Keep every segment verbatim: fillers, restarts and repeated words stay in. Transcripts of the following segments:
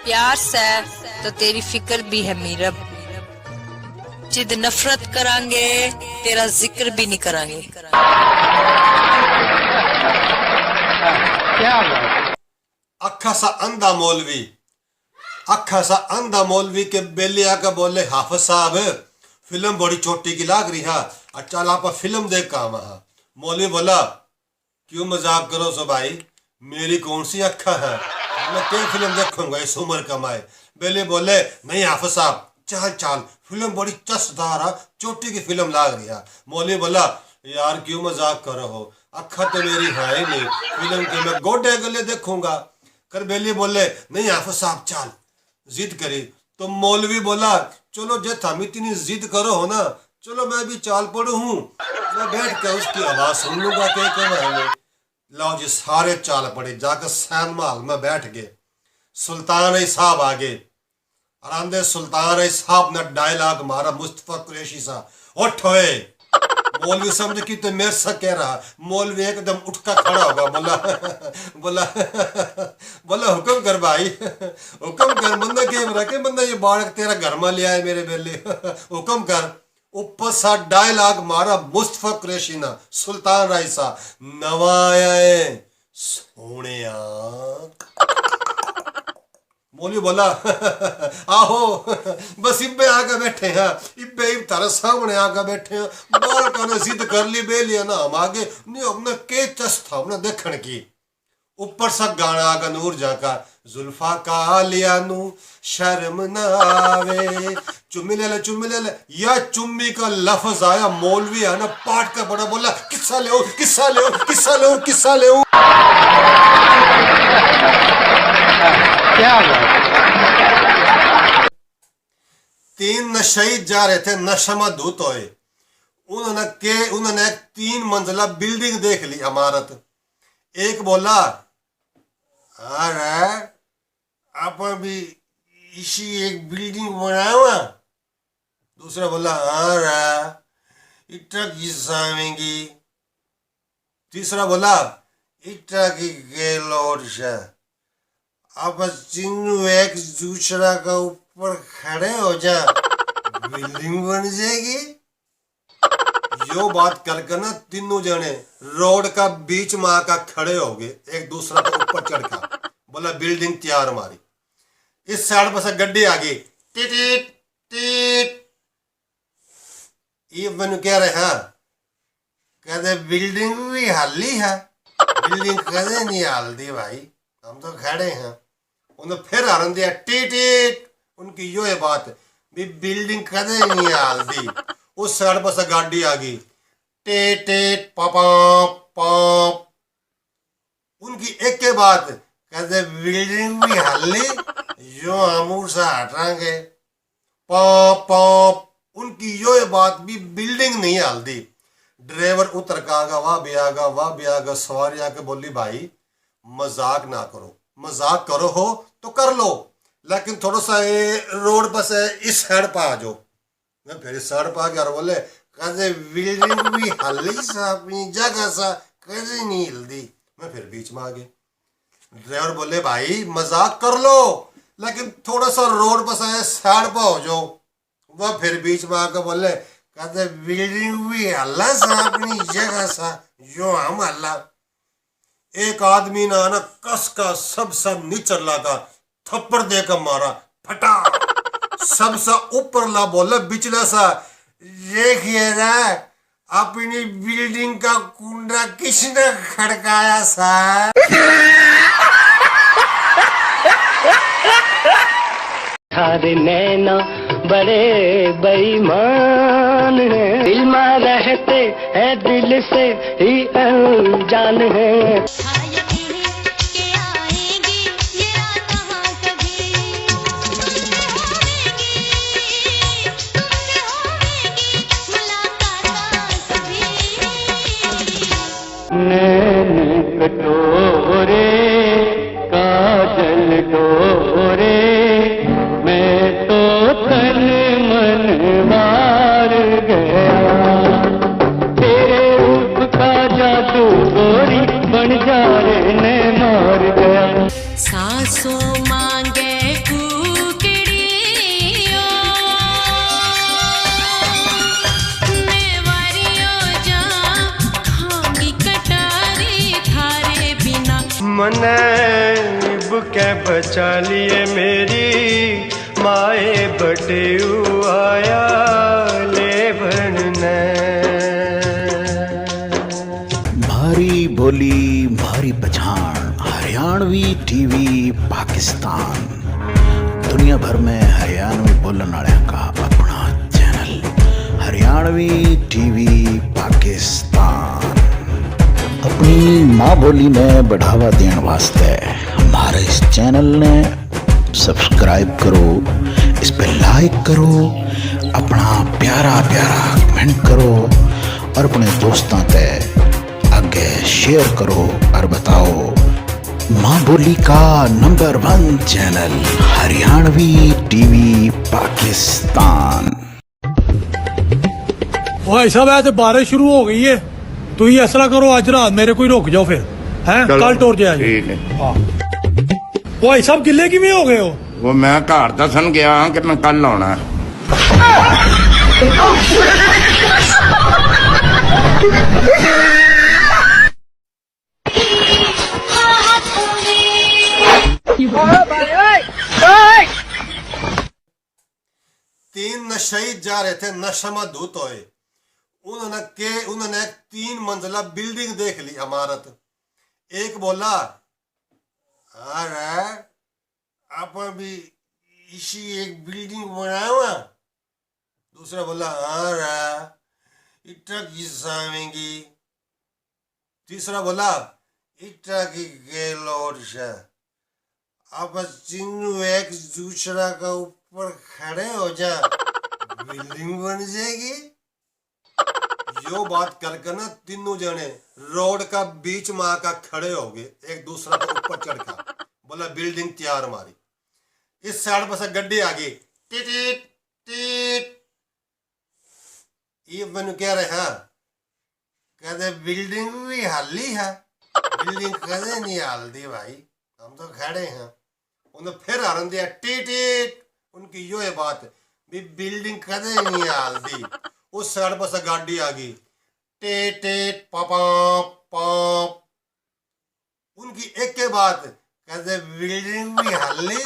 प्यार सै तो तेरी फिक्र भी है मीरब। जिद नफरत करांगे, तेरा जिक्र भी नहीं करांगे। क्या बात। अखा सा अंधा मौलवी, अखा सा अंधा मौलवी के बेले आके बोले, हाफिज साहब, फिल्म बड़ी चोटी की लाग रही है, अच्छा आप फिल्म देख काम। मौलवी बोला, क्यों मजाक करो सो भाई, मेरी कौन सी अखा है, मैं क्या फिल्म देखूंगा इस उम्र का माए। बेले बोले, नहीं हाफिज साहब, चाल चाल, फिल्म बड़ी चसदार है, चोटी की फिल्म लाग रही है। मौलवी बोला, यार क्यों मजाक करो हो, अखा तो मेरी है ही नहीं, फिल्म के मैं गोडे गले देखूंगा। कर बेली बोले, नहीं हाफिज साहब चाल। जिद करी तो मौलवी बोला, चलो जे थाम इतनी जिद करो हो ना, चलो मैं भी चाल पड़ू हूँ, मैं बैठ के उसकी आवाज सुन लूंगा के कह रहे हैं। लाओ जी, सारे चाल पड़े, जाकर सिनेमा हॉल में बैठ गए। सुल्तान अली साहब आ गए। और आंदे सुल्तान अली साहब ने डायलॉग मारा मुस्तफा कुरैशी सा, उठ ओए। मौलवी समझ की तो मेरे से कह रहा। मौलवी एकदम उठका खड़ा होगा, बोला, बोला, बोला, हुक्म कर भाई, हुक्म कर। बंदा के रखे, बंदा ये बालक तेरा घर में ले आए मेरे बेले, हुक्म कर। ऊपर सा डायलॉग मारा मुस्तफा कुरैशी ना, सुल्तान अली सा, नवा आया है सोनिया। मौलवी बोला, आहो, बस इब्बे आके बैठे हैं, इब्बे इब थारे सामने आके बैठे हैं। बालका ने जिद कर ली, बेलिया ना हम आगे, नहीं हमने के चस था हमने देखण की। ऊपर सा गाना आगा नूर जहाँ का, जुल्फा कालिया नू शर्म ना आवे, चुम्मी ले ले, चुम्मी ले ले। या चुम्मी का लफ्ज आया, मौलवी है ना, पाट का बड़ा बोला, किस्सा ले, किस्सा ले, किस्सा ले, किस्सा ले। क्या बात। तीन नशई जा रहे थे, नशा में धुत होए। उन्होंने के उन्होंने एक तीन मंजिला बिल्डिंग देख ली, इमारत। एक बोला, अरे, आप भी इसी एक बिल्डिंग बनावा। दूसरा बोला, हाँ रा, इट्टा की सावेंगी। तीसरा बोला, इट्टा की गेलोड से। आप तीनों एक दूसरा के ऊपर खड़े हो जा, बिल्डिंग बन जाएगी। यो बात करके ना तीनों जने रोड का बीच में आकर खड़े हो गए, एक दूसरा के ऊपर चढ़ का। बोला, बिल्डिंग तैयार हमारी। इस साइड पर से गड्डी आ गई, टिट टिट। ये मैंने कह रहे हैं, कहते बिल्डिंग भी हाली है, बिल्डिंग कदे नहीं हालती भाई, हम तो खड़े हैं। उन्हें फिर हारन दिया, टिट टिट। उनकी यो है बात भी, बिल्डिंग कदे नहीं हालती। उस साइड पर से गाड़ी आ गई, टिट टिट, पापाप पाप। उनकी एक के बात, कहते बिल्डिंग भी हाली, यो हम उठा हटांगे। पाप पाप। उनकी यो बात भी, बिल्डिंग नहीं हालती। ड्राइवर उतर का आगा, वाह भी आगा, वाह भी आगा। सवारी आके बोली, भाई मजाक ना करो, मजाक करो हो तो कर लो, लेकिन थोड़ा सा ये रोड पर से इस साइड पर आ जाओ। मैं फिर सड़ पा गया और बोले, कदे बिल्डिंग भी हली सा अपनी जगह सा, कदे नहीं हिलदी। मैं फिर बीच में आ गया। ड्राइवर बोले, भाई मजाक कर लो, लेकिन थोड़ा सा रोड पर से साइड पर हो जाओ। वह फिर बीच में आकर बोले, कदे बिल्डिंग भी हल्ला सा अपनी जगह सा, यो हम हल्ला। एक आदमी ने ना कस का सबसे निचला का थप्पड़ देकर मारा, फटा। सबसे ऊपरला बोले बिचला सा, देखिए ना, अपनी बिल्डिंग का कुंडा किसने खड़काया सा? थारे नैना बड़े बेईमान हैं, दिल में रहते हैं, दिल से ही अनजान हैं। नैन कटोरे काजल डोरे, मैं तो तन मन मार गया। तेरे रूप का जादू गोरी बन जा। ने इब के बचा लिए मेरी माए बटेऊ आया लेवन ने। म्हारी बोली, म्हारी पछाण, हरियाणवी टीवी पाकिस्तान। दुनिया भर में हरियाणवी बोलण आळ्यां का अपना चैनल, हरियाणवी टीवी पाकिस्तान। अपनी माँ बोली ने बढ़ावा देण वास्ते हमारे इस चैनल ने सब्सक्राइब करो, इस पे लाइक करो, अपना प्यारा प्यारा कमेंट करो और अपने दोस्तों ते आगे शेयर करो और बताओ। माँ बोली का नंबर वन चैनल हरियाणवी टीवी पाकिस्तान। भाई साहब, ऐ तो बारिश शुरू हो गई है, तो ये असला करो, आज रात मेरे को ही रुक जाओ फिर, हैं? चलो, कल टोर जाया जी। ठीक है। हाँ। भाई साहब, गिले किवें हो गए हो? वो मैं घर दसन गया हाँ कि मैं कल आना है। तीन नशई जा रहे थे, नशा में धुत होए। उन्होंने के, उन्होंने एक तीन मंजिला बिल्डिंग देख ली, इमारत। एक बोला, "अरे, आप भी इसी एक बिल्डिंग बनावा।" दूसरा बोला, "हाँ रा, इट्टा की सावेंगी।" तीसरा बोला, "इट्टा की गेलोड से, आप तीनों एक दूसरा के ऊपर खड़े हो जा, बिल्डिंग बन जाएगी।" यो बात करके ना तीनों जने रोड का बीच में आकर खड़े हो गए, एक दूसरा के ऊपर चढ़ के। बोला, "बिल्डिंग तैयार हमारी।" इस साइड पर से गड्डी आ गई, टिट टिट। ये मैंने कह रहे हैं, कहते, "बिल्डिंग भी हाली है, बिल्डिंग कदे नहीं हालती भाई, हम तो खड़े हैं।" उन्हें फिर हारन दिया, टिट टिट। उनकी यो है बात भी, बिल्डिंग कदे नहीं हालती। उस साइड पर से गाड़ी आ गई, टिट टिट, पापा पाप। उनकी एक ही बात, कहते, "बिल्डिंग भी हाली,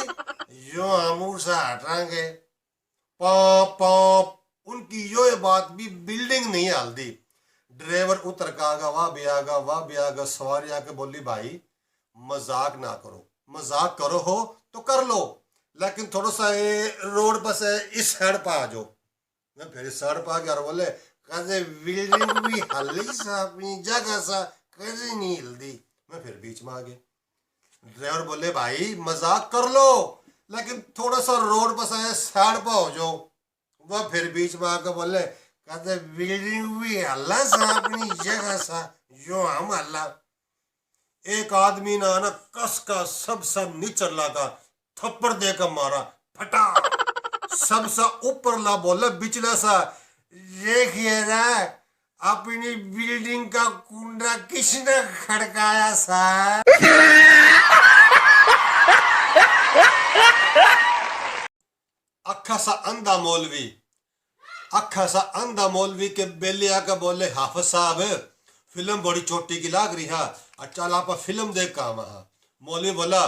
जो हम उसा हटांगे।" पाप पाप। उनकी यो बात भी, बिल्डिंग नहीं हालती। ड्राइवर उतर के आगा, वह भी आगा, वह भी आगा। सवारी आके बोली, "भाई, मजाक ना करो, मजाक करो हो तो कर लो, लेकिन थोड़ा सा ये रोड पर से इस साइड पर आ जाओ।" मैं फिर इस साइड पर आ गया और बोले, "कहते, बिल्डिंग भी हाली सा, अपनी जगह सा, कदे नहीं हिलती।" मैं फिर बीच में आ गया। ड्राइवर बोले, "भाई, मजाक कर लो, लेकिन थोड़ा सा रोड पर से साइड पर हो जाओ।" वह फिर बीच में आके बोले, कहते, "बिल्डिंग भी हल्ला सा, अपनी जगह सा, जो हम हल्ला।" एक आदमी ने ना कस का सबसे निचला का थप्पड़ देकर मारा, फटा। सबसे ऊपरला बोले बिचला सा, "देखिए ना, अपनी बिल्डिंग का कुंडा किसने खड़काया सा?" अखा सा अंधा मौलवी, अखा सा अंधा मौलवी के बेले आके बोले, "हाफिज साहब, फिल्म बड़ी चोटी की लाग रही है, और चल आप फिल्म देख के आवा हाँ।" मौलवी बोला,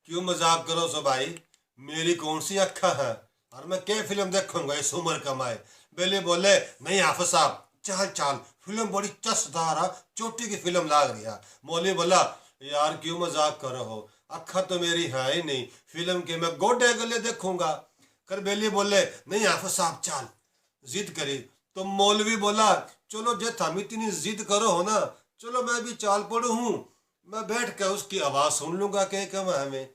"क्यों मजाक करो सो भाई, मेरी कौन सी अखा है, और मैं क्या फिल्म देखूंगा इस उम्र का मैं?" बेले बोले, "नहीं हाफिज साहब, चाल चाल, फिल्म बड़ी चसदार है, चोटी की फिल्म लाग रही है।" मौलवी बोला, "यार, क्यों मजाक करो हो, अखा तो मेरी है ही नहीं, फिल्म के मैं गोडे गले देखूंगा।" कर बेली बोले, "नहीं हाफिज साहब, चाल।" जिद करी तो मौलवी बोला, "चलो, जे थाम इतनी जिद करो हो ना, चलो, मैं भी चाल पड़ू हूँ, मैं बैठ के उसकी आवाज सुन लूंगा, के कम है हमें।"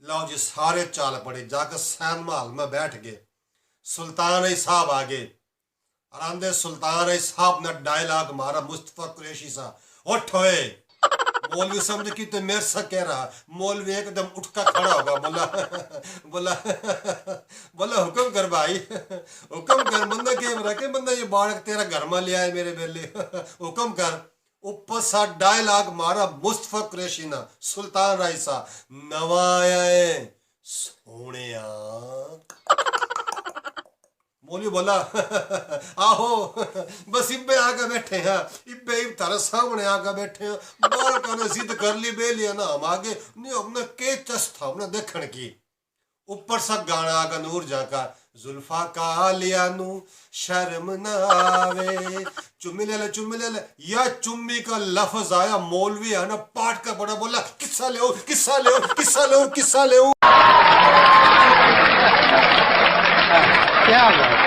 लाओ जी, सारे चाल पड़े, जाकर सिनेमा हॉल में बैठ गए। सुल्तान अली साहब आ गए। और आंदे सुल्तान अली साहब ने डायलॉग मारा मुस्तफा कुरैशी सा, "उठ ओए।" मौलवी समझ की तो मेरे से कह रहा। मौलवी एकदम उठ का खड़ा होगा, बोला, बोला, बोला, "हुक्म कर भाई, हुक्म कर।" बंदा के रखे, बंदा ये बालक तेरा घर में ले आए मेरे बेले, हुक्म कर। ऊपर सा डायलॉग मारा मुस्तफा कुरैशी ना, सुल्तान राय सा, "नवा आया है सोनिया।" मौलवी बोला, आहो, बस इब्बे आके बैठे हैं, इब्बे इब थारे सामने आके बैठे हैं। बालका ने जिद कर ली, बे लिया ना हम आगे, नहीं हमने के चस था हमने देखण की। ऊपर से गाना आगा नूर जहाँ का, जुल्फा कालिया नू शर्म ना आवे, चुम्मी ले ले, चुम्मी ले ले। या चुम्मी का लफ्ज आया, मौलवी है ना, पाट कर पड़ा, बोला, किस्सा ले, किस्सा ले, किस्सा ले, किस्सा ले। क्या बात।